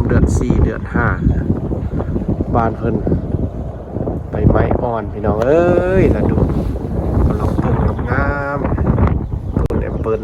ເດືອນສີ່ເດືອນຫ້າ ບ້ານເພິ່ນໃບໄມ້ອ່ອນພີ່ນ້ອງເອີຍ ລະດູກຳລັງປົ່ງງາມໆ ຕົ້ນແອບເປິ້ນ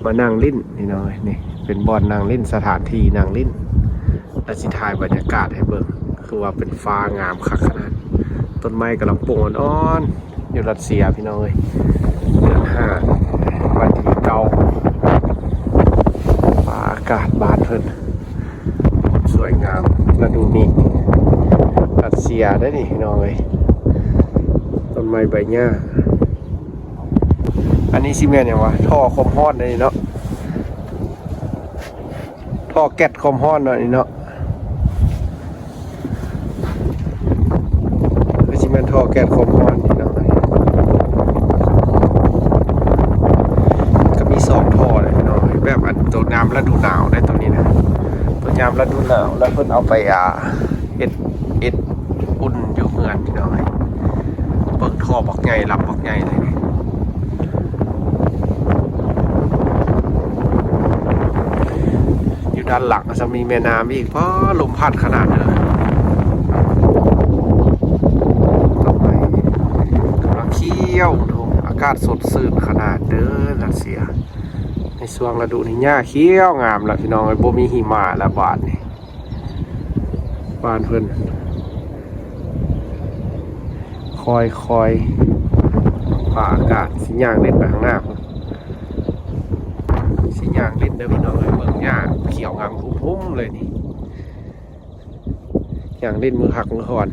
ມານັ່ງຫຼິ້ນພີ່ນ້ອງເອີຍ ນີ້ເປັນບ່ອນນັ່ງຫຼິ້ນ ສະຖານທີ່ນັ່ງຫຼິ້ນ ແລະຊິຖ່າຍບັນຍາກາດໃຫ້ເບິ່ງ ຄືວ່າເປັນຟ້າງາມຄັກຂະໜາດ ຕົ້ນໄມ້ກຳລັງປົ່ງອ່ອນໆ ຢູ່ຣັດເຊຍພີ່ນ້ອງເອີຍ ເດືອນຫ້າ ວັນທີເກົ້າ ຟ້າອາກາດບ້ານເພິ່ນສວຍງາມລະດູນີ້ ຣັດເຊຍເດ້ນີ້ພີ່ນ້ອງເອີຍ ຕົ້ນໄມ້ໃບຫຍ້າ ອັນນີ້ຊິແມ່ນຫຍັງວະ ທໍ່ຄວາມຮ້ອນເດ້ນີ້ເນາະ ທໍ່ແກັດຄວາມຮ້ອນເນາະນີ້ເນາະ ຄືຊິແມ່ນທໍ່ແກັດຄວາມຮ້ອນພີ່ນ້ອງ ກໍມີສອງທໍ່ເດ້ພີ່ນ້ອງ ແບບອັນໂຕຍາມລະດູໜາວໄດ໋ໂຕນີ້ນະ ໂຕຍາມລະດູໜາວ ແລ້ວເພິ່ນເອົາໄປ ອ່າ ເຮັດ ເຮັດອຸ່ນຢູ່ເຮືອນພີ່ນ້ອງ ເບິ່ງທໍ່ບັກໃຫຍ່ ລຳບັກໃຫຍ່ເລີຍ ຢູ່ດ້ານຫຼັງກໍຈະມີແມ່ນ້ຳອີກ ຟ້າລົມພັດຂະໜາດເດີ ຕົ້ນໄມ້ກຳລັງຂຽວ ອາກາດສົດຊື່ນຂະໜາດເດີ ຣັດເຊຍ ໃນຊ່ວງລະດູນີ້ຫຍ້າຂຽວງາມລະພີ່ນ້ອງເອີຍ ບໍ່ມີຫິມະລະບາດນີ້ ບ້ານເພິ່ນ ຄ່ອຍໆ ຟ້າອາກາດ ຊິຍ່າງເຫຼັ້ນໄປຂ້າງໜ້າພຸ້ນ ຊິຍ່າງເຫຼັ້ນເດີພີ່ນ້ອງເອີຍ ເບິ່ງຫຍ້າຂຽວງາມທຸ່ມໆ ເລີຍນີ້ ຍ່າງເຫຼັ້ນມື້ພັກມື້ຮ້ອນ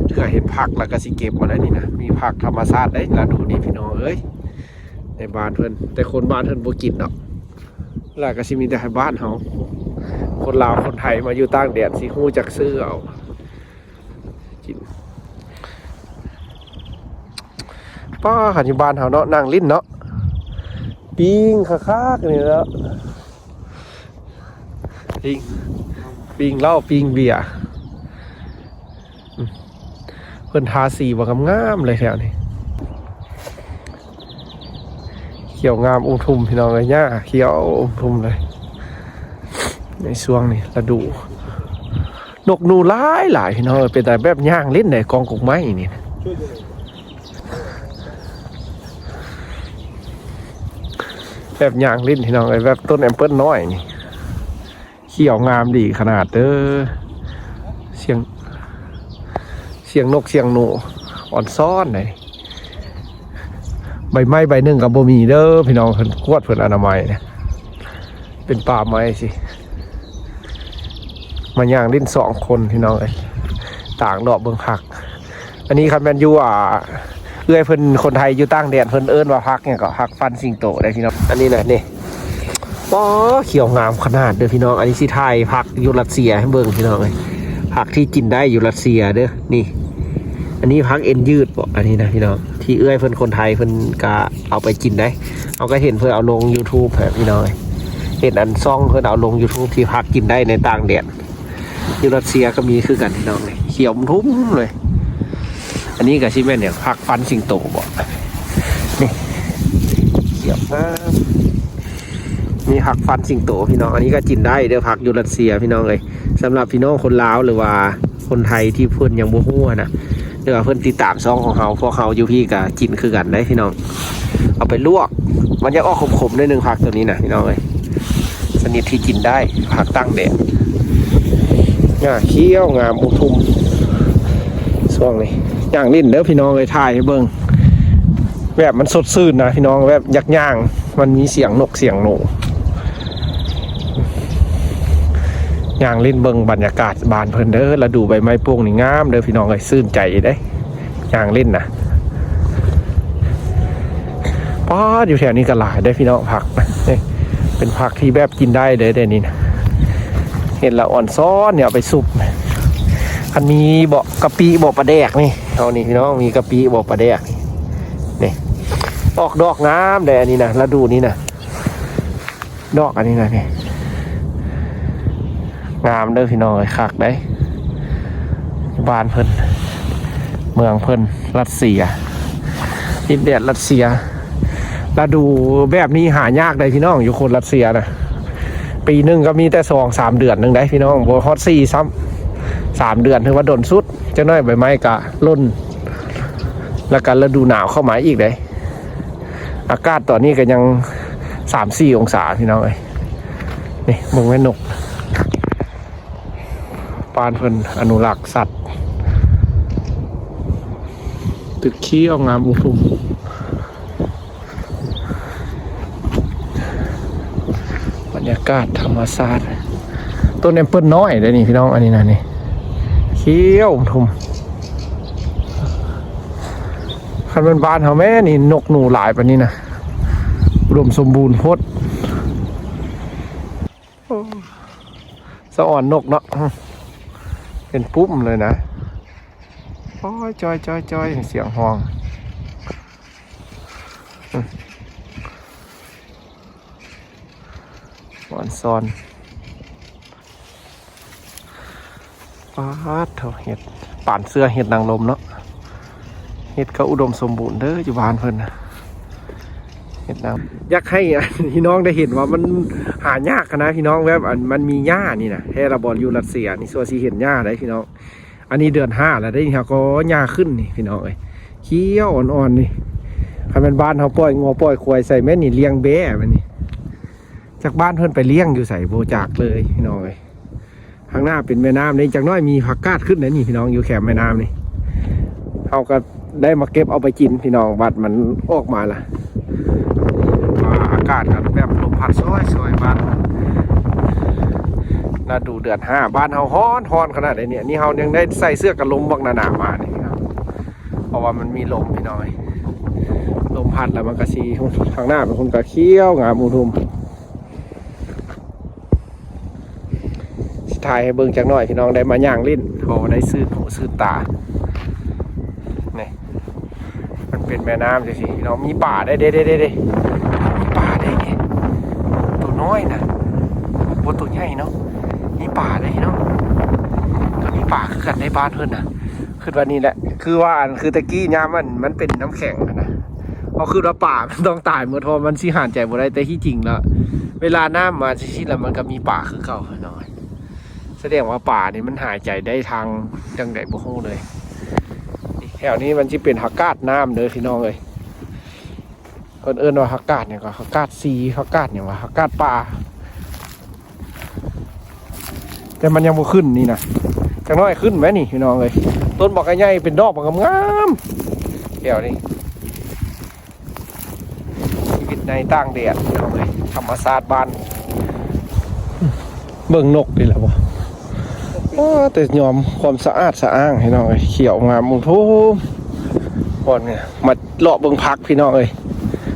ເທື່ອເຫັນຜັກແລ້ວກໍຊິເກັບເອົາໄດ໋ນີ້ນະ ມີຜັກທຳມະຊາດໄດ໋ລະດູນີ້ພີ່ນ້ອງເອີຍ ໃນບ້ານເພິ່ນ ແຕ່ຄົນບ້ານເພິ່ນບໍ່ກິນດອກ ລະກໍຊິມີແຕ່ໃຫ້ບ້ານເຮົາ ຄົນລາວຄົນໄທມາຢູ່ຕ່າງແດນຊິຮູ້ຈັກຊື້ເອົາກິນ ປ້າ ຄັນຢູ່ບ້ານເຮົາເນາະ ນັ່ງຫຼິ້ນເນາະ ປີ້ງຄັກໆ ນີ້ເນາະ ປີ້ງ ປີ້ງເຫຼົ້າ ປີ້ງເບຍ ອືມ ເພິ່ນທາສີບໍ່ງາມໆ ເລີຍແຖວນີ້ ຂຽວງາມອຸທຸມພີ່ນ້ອງເອີຍ ຫຍ້າຂຽວອຸທຸມເລີຍ ໃນຊ່ວງນີ້ລະດູ ນົກໜູຫຼາຍໆ ພີ່ນ້ອງເອີຍ ເປັນຕາແບບຍ່າງຫຼິ້ນໃນກອງກົກໄມ້ນີ້ ແບບຍ່າງຫຼິ້ນພີ່ນ້ອງເອີຍ ແບບຕົ້ນແອບເປິ້ນນ້ອຍນີ້ ຂຽວງາມດີຂະໜາດເດີ ສຽງ ສຽງນົກສຽງໜູອອນຊອນໃດ໋ ໃບໄມ້ໃບໜຶ່ງກໍບໍ່ມີເດີພີ່ນ້ອງ ເພິ່ນກວດເພິ່ນອະນາໄມນະ ເປັນປ່າໄມ້ຊິ ມາຍ່າງຫຼິ້ນສອງຄົນພີ່ນ້ອງເອີຍ ຕາງເລາະເບິ່ງຜັກ ອັນນີ້ຄັນແມ່ນຢູ່ ອ່າ ເອື້ອຍເພິ່ນຄົນໄທຢູ່ຕ່າງແດນ ເພິ່ນເອີ້ນວ່າຜັກຫຍັງເກາະ ຜັກຟັນສິງໂຕເດ້ພີ່ນ້ອງ ອັນນີ້ນະນີ້ ປ້າ ຂຽວງາມຂະໜາດເດີພີ່ນ້ອງ ອັນນີ້ຊິຖ່າຍຜັກຢູ່ຣັດເຊຍໃຫ້ເບິ່ງພີ່ນ້ອງເອີຍ ຜັກທີ່ກິນໄດ້ຢູ່ຣັດເຊຍເດີ ນີ້ ອັນນີ້ຜັກເອັນຍືດບໍ ອັນນີ້ນະພີ່ນ້ອງ ທີ່ເອື້ອຍເພິ່ນຄົນໄທເພິ່ນກະເອົາໄປກິນໄດ້ ເຮົາກໍເຫັນເພິ່ນເອົາລົງຢູທູບໃຫ້ພີ່ນ້ອງເອີຍ ເຫັນອັນຊ່ອງເພິ່ນເອົາລົງຢູທູບທີ່ຜັກກິນໄດ້ໃນຕ່າງແດນ ຢູ່ຣັດເຊຍກໍມີຄືກັນພີ່ນ້ອງເອີຍ ຂຽວທຸ່ມເລີຍ ອັນນີ້ກໍຊິແມ່ນຫຍັງ ຜັກຟັນສິງໂຕບໍ ນີ້ ຂຽວງາມ ມີຜັກຟັນສິງໂຕພີ່ນ້ອງ ອັນນີ້ກໍກິນໄດ້ເດີ ຜັກຢູ່ຣັດເຊຍພີ່ນ້ອງເອີຍ ສຳລັບພີ່ນ້ອງຄົນລາວ ຫຼືວ່າຄົນໄທທີ່ເພິ່ນຍັງບໍ່ຮູ້ຫັ້ນນະ ຫຼືວ່າເພິ່ນຕິດຕາມຊ່ອງຂອງເຮົາ ພວກເຮົາຢູ່ພີ້ກໍກິນຄືກັນໄດ໋ພີ່ນ້ອງ ເອົາໄປລວກ ມັນຈະອອກຂົມໆໜ້ອຍໜຶ່ງ ຜັກໂຕນີ້ນະພີ່ນ້ອງເອີຍ ຊະນິດທີ່ກິນໄດ້ ຜັກຕາກແດດ ຫຍ້າຂຽວງາມອຸທຸມ ຊ່ວງນີ້ຍ່າງຫຼິ້ນເດີພີ່ນ້ອງເອີຍ ຖ່າຍໃຫ້ເບິ່ງ ແບບມັນສົດຊື່ນນະພີ່ນ້ອງ ແບບຢາກຍ່າງ ມັນມີສຽງນົກສຽງໜູ ຍ່າງຫຼິ້ນເບິ່ງບັນຍາກາດບ້ານເພິ່ນເດີ ລະດູໃບໄມ້ໂປ່ງນີ້ງາມເດີພີ່ນ້ອງເອີຍ ຊື່ນໃຈເດ້ ຍ່າງຫຼິ້ນນະ ປາດ ຢູ່ແຖວນີ້ກໍຫຼາຍເດ້ພີ່ນ້ອງ ຜັກນະ ນີ້ເປັນຜັກທີ່ແບບກິນໄດ້ເດ້ ດຽວນີ້ນະ ເຮັດແລ້ວອ່ອນຊ້ອນນີ້ ເອົາໄປຊຸບ ຄັນມີເບາະກະປິ ເບາະປາແດກນີ້ ເຮົານີ້ພີ່ນ້ອງ ມີກະປິ ເບາະປາແດກນີ້ ນີ້ ອອກດອກງາມເດ້ ອັນນີ້ນະ ລະດູນີ້ນະ ດອກອັນນີ້ນະນີ້ ງາມເດີພີ່ນ້ອງເອີຍ ຄັກເດ້ ບ້ານເພິ່ນ ເມືອງເພິ່ນ ຣັດເຊຍ ດິນແດນຣັດເຊຍ ລະດູແບບນີ້ຫາຍາກເດ້ພີ່ນ້ອງ ຢູ່ຄົນຣັດເຊຍນະ ປີໜຶ່ງກໍມີແຕ່ສອງສາມເດືອນໜຶ່ງໄດ໋ພີ່ນ້ອງ ບໍ່ຮອດສີ່ຊ້ຳ ສາມເດືອນຖືວ່າດົນສຸດ. ຈັກໜ້ອຍໃບໄມ້ກໍຫຼົ່ນ ແລ້ວກໍລະດູໜາວເຂົ້າມາອີກເດ້. ອາກາດຕອນນີ້ກໍຍັງສາມສີ່ອົງສາພີ່ນ້ອງເອີຍ. ນີ້ເບິ່ງແມ່ນົກ ບ້ານເພິ່ນອະນຸລັກສັດ ຕຶກຂຽວງາມອຸທຸມ. ບັນຍາກາດທຳມະຊາດ ຕົ້ນແອບເປິ້ນນ້ອຍເດ້ນີ້ພີ່ນ້ອງ ອັນນີ້ນະ ນີ້ຂຽວທຸ່ມ. ຄັນແມ່ນບ້ານເຮົາແມ່ນີ້ ນົກໜູຫຼາຍປານນີ້ນະ ອຸດົມສົມບູນໂພດ. ໂອ້ ສະອອນນົກເນາະ ເປັນປຸ້ມເລີຍນະ. ໂອ້ຍ ຈ້ອຍໆໆ ສຽງຮ້ອງ ອອນຊອນ. ປາດໂທ້ ເຫັດປານເສືອເຫັດນາງລົມເນາະ. ເຫັດກໍອຸດົມສົມບູນເດີ ຢູ່ບ້ານເພິ່ນນະ. ເຫັດນາງ ຢາກໃຫ້ພີ່ນ້ອງໄດ້ເຫັນວ່າມັນຫາຍາກນະພີ່ນ້ອງ ແບບອັນມັນມີຫຍ້ານີ້ນະ. ແທ້ລະ ບ່ອນຢູ່ລັດເຊຍນີ້ ສ່ວນຊິເຫັນຫຍ້າໄດ໋ພີ່ນ້ອງ. ອັນນີ້ເດືອນຫ້າແລ້ວເດ້ ເຮົາກໍຫຍ້າຂຶ້ນນີ້ພີ່ນ້ອງເອີຍ ຂຽວອ່ອນໆນີ້. ຄັນແມ່ນບ້ານເຮົາປ່ອຍງົວປ່ອຍຄວາຍໃສ່ແມ່ນນີ້ ລ້ຽງແບ້ແມ່ນນີ້. ຈັກບ້ານເພິ່ນໄປລ້ຽງຢູ່ໃສ ບໍ່ຈັກເລີຍພີ່ນ້ອງເອີຍ. ທາງໜ້າເປັນແມ່ນ້ຳນີ້ ຈັກໜ້ອຍມີຜັກກາດຂຶ້ນແລ້ວນີ້ພີ່ນ້ອງ ຢູ່ແຄມແມ່ນ້ຳນີ້. ເຮົາກໍໄດ້ມາເກັບເອົາໄປກິນພີ່ນ້ອງ ບັດມັນອອກມາລະ. ອາກາດກໍແບບລົມພັດຊອຍໆ ບ້ານ ລະດູເດືອນຫ້າ ບ້ານເຮົາຮ້ອນໆຂະໜາດໃດນີ້. ອັນນີ້ເຮົາຍັງໄດ້ໃສ່ເສື້ອກັນລົມບັກໜາໆມານີ້ພີ່ນ້ອງ ເພາະວ່າມັນມີລົມພີ່ນ້ອງເອີຍ. ລົມພັດແລ້ວມັນກໍຊິ ທາງໜ້າເປັນຄົນກໍຂຽວງາມອຸທຸມ. ຊິຖ່າຍໃຫ້ເບິ່ງຈັກໜ້ອຍພີ່ນ້ອງ ໄດ້ມາຍ່າງຫຼິ້ນ ພໍໄດ້ຊື່ນຫູຊື່ນຕາ. ນີ້ ມັນເປັນແມ່ນ້ຳຈັ່ງຊີ້ພີ່ນ້ອງ ມີປາເດ້ ເດ້ ເດ້ ເດ້ ມີປາເດ້. ນີ້ ໂຕນ້ອຍນະ ບໍ່ໂຕໃຫຍ່ເນາະ ມີປາເດ້ພີ່ນ້ອງ. ກໍມີປາຄືກັນໃນບ້ານເພິ່ນນະ. ຄິດວ່ານີ້ແຫຼະ ຄືວ່າອັນ ຄືແຕ່ກີ້ຍາມມັນ ມັນເປັນນ້ຳແຂງຫັ້ນນະ ເຮົາຄິດວ່າປາມັນຕ້ອງຕາຍໝົດ ເພາະມັນຊິຫາຍໃຈບໍ່ໄດ້. ແຕ່ທີ່ຈິງແລ້ວ ເວລານ້ຳມາຊີ້ໆ ແລ້ວມັນກໍມີປາຄືເກົ່າພີ່ນ້ອງ. ສະແດງວ່າປານີ້ມັນຫາຍໃຈໄດ້ທາງຈັ່ງໃດບໍ່ຮູ້ເລີຍ. ນີ້ ແຖວນີ້ມັນຊິເປັນຜັກກາດນ້ຳເດີພີ່ນ້ອງເອີຍ. ເພິ່ນເອີ້ນວ່າຜັກກາດຫຍັງກໍ ຜັກກາດຊີ ຜັກກາດຫຍັງວະ ຜັກກາດປ່າ. ແຕ່ມັນຍັງບໍ່ຂຶ້ນນີ້ນະ ຈັກໜ້ອຍຂຶ້ນແມ່ນີ້ພີ່ນ້ອງເອີຍ. ຕົ້ນບັກໃຫຍ່ເປັນດອກບັກງາມໆ ແຖວນີ້. ຊີວິດໃນຕ່າງແດນພີ່ນ້ອງເອີຍ ທຳມະຊາດບ້ານ. ເບິ່ງນົກນີ້ແຫຼະບໍ່ ໂອ້ ແຕ່ຍອມຄວາມສະອາດສະອ້າງພີ່ນ້ອງເອີຍ ຂຽວງາມອຸທຸມ. ບ່ອນນີ້ມາເລາະເບິ່ງຜັກພີ່ນ້ອງເອີຍ.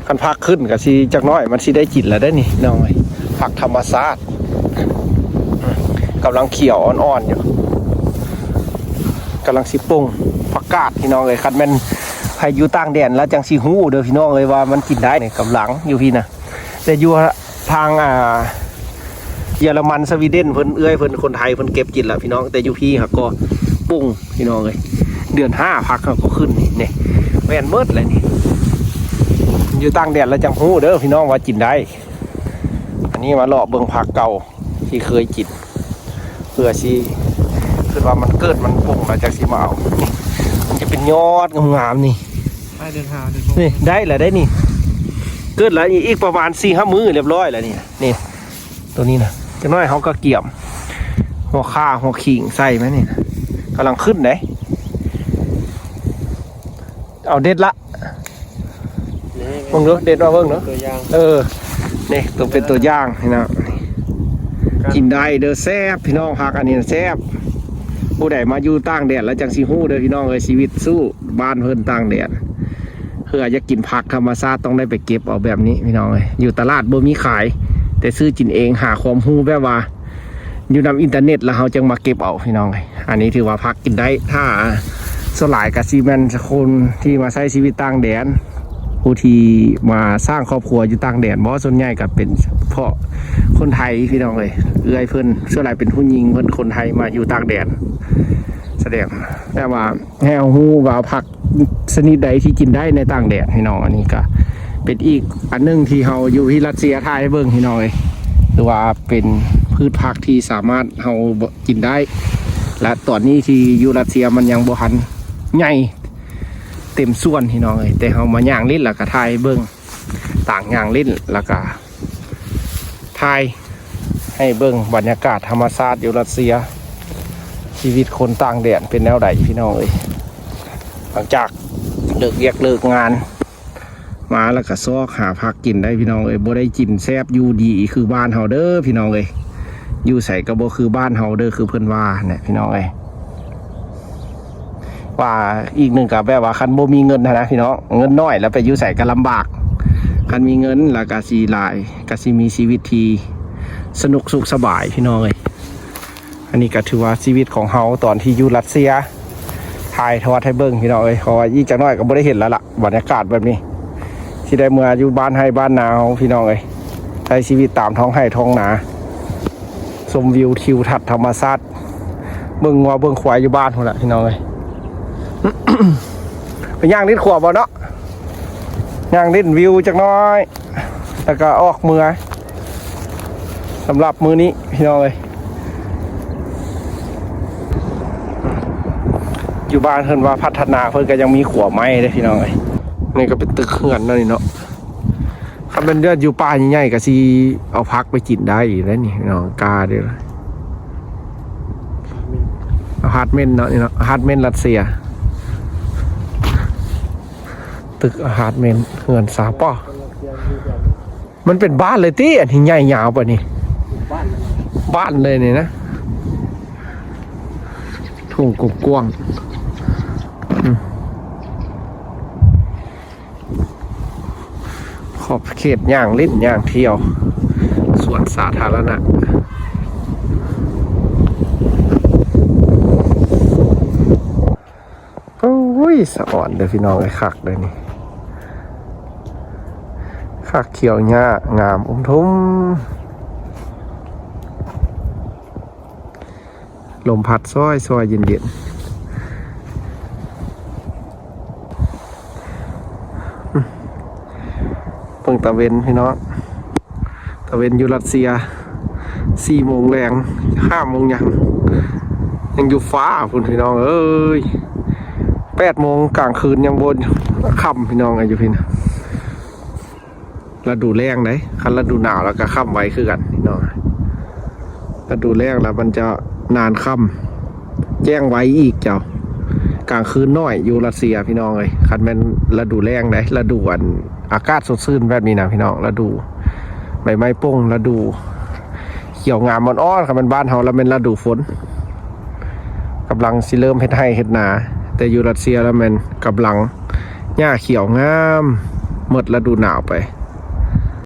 ຄັນຜັກຂຶ້ນກໍຊິ ຈັກໜ້ອຍມັນຊິໄດ້ກິນແລ້ວເດ້ນີ້ພີ່ນ້ອງເອີຍ. ຜັກທຳມະຊາດ ກຳລັງຂຽວອ່ອນໆຢູ່ ກຳລັງຊິປົ່ງຜັກກາດພີ່ນ້ອງເອີຍ. ຄັນແມ່ນໃຜຢູ່ຕ່າງແດນແລ້ວຈັ່ງຊິຮູ້ເດີພີ່ນ້ອງເອີຍ ວ່າມັນກິນໄດ້. ນີ້ກຳລັງຢູ່ພີ້ນະ ແຕ່ຢູ່ທາງ ອ່າ ເຢຍລະມັນ ສະວີເດັນ ເພິ່ນ ເອື້ອຍເພິ່ນຄົນໄທເພິ່ນເກັບກິນລະພີ່ນ້ອງ. ແຕ່ຢູ່ພີ້ຫາກໍປົ່ງພີ່ນ້ອງເອີຍ ເດືອນຫ້າຜັກເຮົາກໍຂຶ້ນນີ້ ນີ້ແມ່ນໝົດແຫຼະນີ້. ຢູ່ຕ່າງແດນແລ້ວຈັ່ງຮູ້ເດີພີ່ນ້ອງວ່າກິນໄດ້. ອັນນີ້ມາເລາະເບິ່ງຜັກເກົ່າທີ່ເຄີຍກິນ ເພື່ອຊິ ຄິດວ່າມັນເກີດມັນປົ່ງແລ້ວຈັ່ງຊິມາເອົາ. ນີ້ ມັນຈະເປັນຍອດງາມໆນີ້ ໄດ້ເດືອນຫ້າເດືອນຫົກ ນີ້ໄດ້ແລ້ວໄດ໋ນີ້. ເກີດແລ້ວອີກປະມານສີ່ຫ້າມື້ລຽບຮ້ອຍແລ້ວນີ້ ນີ້ ໂຕນີ້ນະ. ຈັກໜ້ອຍເຮົາກໍກຽມຫົວຂ່າຫົວຂີງໃສ່ແມ່ນນີ້ນະ ກຳລັງຂຶ້ນເດ້. ເອົາເດັດລະ ເບິ່ງເດີ ເດັດມາເບິ່ງເດີ ຕົວຢ່າງ ເອີ ນີ້ ໂຕເປັນຕົວຢ່າງນີ້ນະ. ກິນໄດ້ເດີ ແຊບພີ່ນ້ອງ ຜັກອັນນີ້ນະແຊບ. ຜູ້ໃດມາຢູ່ຕ່າງແດນແລ້ວຈັ່ງຊິຮູ້ເດີພີ່ນ້ອງເອີຍ ຊີວິດສູ້ບ້ານເພິ່ນຕ່າງແດນ. ເພື່ອຢາກກິນຜັກທຳມະຊາດຕ້ອງໄດ້ໄປເກັບເອົາແບບນີ້ພີ່ນ້ອງເອີຍ. ຢູ່ຕະຫຼາດບໍ່ມີຂາຍ ແຕ່ຊື້ກິນເອງ ຫາຄວາມຮູ້ແບບວ່າ ຢູ່ນຳອິນເຕີເນັດ ແລ້ວເຮົາຈຶ່ງມາເກັບເອົາພີ່ນ້ອງເອີຍ. ອັນນີ້ຖືວ່າຜັກກິນໄດ້ ຖ້າສ່ວນຫຼາຍກະຊິແມ່ນຄົນທີ່ມາໃຊ້ຊີວິດຕ່າງແດນ ຜູ້ທີ່ມາສ້າງຄອບຄົວຢູ່ຕ່າງແດນບໍ ສ່ວນໃຫຍ່ກະເປັນສະເພາະຄົນໄທພີ່ນ້ອງເອີຍ. ເອື້ອຍເພິ່ນ ສ່ວນຫຼາຍເປັນຜູ້ຍິງເພິ່ນ ຄົນໄທມາຢູ່ຕ່າງແດນ ສະແດງ ແຕ່ວ່າ ໃຫ້ເຮົາຮູ້ວ່າຜັກຊະນິດໃດທີ່ກິນໄດ້ໃນຕ່າງແດນພີ່ນ້ອງ. ອັນນີ້ກະເປັນອີກອັນໜຶ່ງທີ່ເຮົາຢູ່ທີ່ລັດເຊຍຖ່າຍໃຫ້ເບິ່ງພີ່ນ້ອງເອີຍ. ຫຼືວ່າເປັນພືດຜັກທີ່ສາມາດເຮົາກິນໄດ້ ແລະ ຕອນນີ້ທີ່ຢູ່ຣັດເຊຍມັນຍັງບໍ່ທັນໃຫຍ່ເຕັມສ່ວນພີ່ນ້ອງເອີຍ. ແຕ່ເຮົາມາຍ່າງຫຼິ້ນ ແລ້ວກໍຖ່າຍໃຫ້ເບິ່ງ ຕ່າງຍ່າງຫຼິ້ນ ແລ້ວກໍຖ່າຍໃຫ້ເບິ່ງບັນຍາກາດທຳມະຊາດຢູ່ຣັດເຊຍ ຊີວິດຄົນຕ່າງແດນເປັນແນວໃດພີ່ນ້ອງເອີຍ. ຫຼັງຈາກເລີກວຽກເລີກງານ ມາແລ້ວກໍຊອກຫາຜັກກິນໄດ້ພີ່ນ້ອງເອີຍ. ບໍ່ໄດ້ກິນແຊບຢູ່ດີຄືບ້ານເຮົາເດີພີ່ນ້ອງເອີຍ. ຢູ່ໃສກໍບໍ່ຄືບ້ານເຮົາເດີ ຄືເພິ່ນວ່າແຫຼະພີ່ນ້ອງເອີຍ. ວ່າອີກໜຶ່ງກໍແບບວ່າ ຄັນບໍ່ມີເງິນຫັ້ນນະພີ່ນ້ອງ ເງິນໜ້ອຍແລ້ວໄປຢູ່ໃສກໍລຳບາກ. ຄັນມີເງິນແລ້ວກໍຊິຫຼາຍ ກໍຊິມີຊີວິດທີ່ສະໜຸກສຸກສະບາຍພີ່ນ້ອງເອີຍ. ອັນນີ້ກໍຖືວ່າຊີວິດຂອງເຮົາຕອນທີ່ຢູ່ຣັດເຊຍ ຖ່າຍທອດໃຫ້ເບິ່ງພີ່ນ້ອງເອີຍ. ເພາະວ່າອີກຈັກໜ້ອຍກໍບໍ່ໄດ້ເຫັນແລ້ວລະ ບັນຍາກາດແບບນີ້ ຊິໄດ້ເມືອຢູ່ບ້ານໄຮ່ບ້ານນາເຮົາພີ່ນ້ອງເອີຍ. ໃຊ້ຊີວິດຕາມທ້ອງໄຮ່ທ້ອງນາ ຊົມວິວທິວທັດທຳມະຊາດ ເບິ່ງງົວເບິ່ງຄວາຍຢູ່ບ້ານພຸ້ນລະພີ່ນ້ອງເອີຍ. ໄປຍ່າງຫຼິ້ນຂົວບໍ່ເນາະ ຍ່າງຫຼິ້ນວິວຈັກໜ້ອຍ ແລ້ວກໍອອກເມືອ ສຳລັບມື້ນີ້ພີ່ນ້ອງເອີຍ. ຢູ່ບ້ານເພິ່ນວ່າພັດທະນາ ເພິ່ນກໍຍັງມີຂົວໄມ້ເດ້ພີ່ນ້ອງເອີຍ. ນີ້ກໍເປັນຕຶກເຮືອນເນາະນີ້ເນາະ. ຄັນແມ່ນຢູ່ປ່າໃຫຍ່ໆ ກໍຊິເອົາຜັກໄປກິນໄດ້ຢູ່ເດ້ນີ້ພີ່ນ້ອງ ກ້າເດ້. ອາພາດເມັນເນາະນີ້ເນາະ ອາພາດເມັນຣັດເຊຍ ຕຶກອາພາດເມັນ ເຮືອນຊາວ ປ້ອ ມັນເປັນບ້ານເລີຍຕິ ອັນທີ່ໃຫຍ່ຍາວປານນີ້. ບ້ານເລີຍນີ້ນະ ທົ່ງກວ້າງໆ ອືມ ຂອບເຂດຍ່າງຫຼິ້ນຍ່າງທ່ຽວ ສວນສາທາລະນະ. ໂອ້ຍ ສະອອນເດີພີ່ນ້ອງເອີຍ ຄັກເດີນີ້ ຄັກ ຂຽວຫຍ້າງາມອຸ້ມທຸ່ມ ລົມພັດຊອຍໆ ເຢັນໆ. ເບິ່ງຕາເວັນພີ່ນ້ອງ ຕາເວັນຢູ່ຣັດເຊຍ ສີ່ໂມງແລງ ຫ້າໂມງຫຍັງ ຍັງຢູ່ຟ້າພຸ້ນພີ່ນ້ອງເອີຍ. ແປດໂມງກາງຄືນຍັງບໍ່ຄ່ຳພີ່ນ້ອງ ຢູ່ພີ້ນະ. ລະດູແລ້ງເດ້ ຄັນລະດູໜາວລະກະຄ່ຳໄວຄືກັນພີ່ນ້ອງ. ລະດູແລ້ງລະມັນຈະນານຄ່ຳ ແຈ້ງໄວອີກເຈົ້າ. ກາງຄືນໜ້ອຍຢູ່ຣັດເຊຍພີ່ນ້ອງເອີຍ. ຄັນແມ່ນລະດູແລ້ງເດ້ ລະດູອັນ ອາກາດສົດຊື່ນແບບນີ້ນະພີ່ນ້ອງ ລະດູໃບໄມ້ປົ່ງ ລະດູຂຽວງາມອ່ອນໆ. ຄັນແມ່ນບ້ານເຮົາລະແມ່ນລະດູຝົນ ກຳລັງຊິເລີ່ມເຮັດໄຮ່ເຮັດນາ ແຕ່ຢູ່ຣັດເຊຍລະແມ່ນກຳລັງຫຍ້າຂຽວງາມ ໝົດລະດູໜາວໄປ.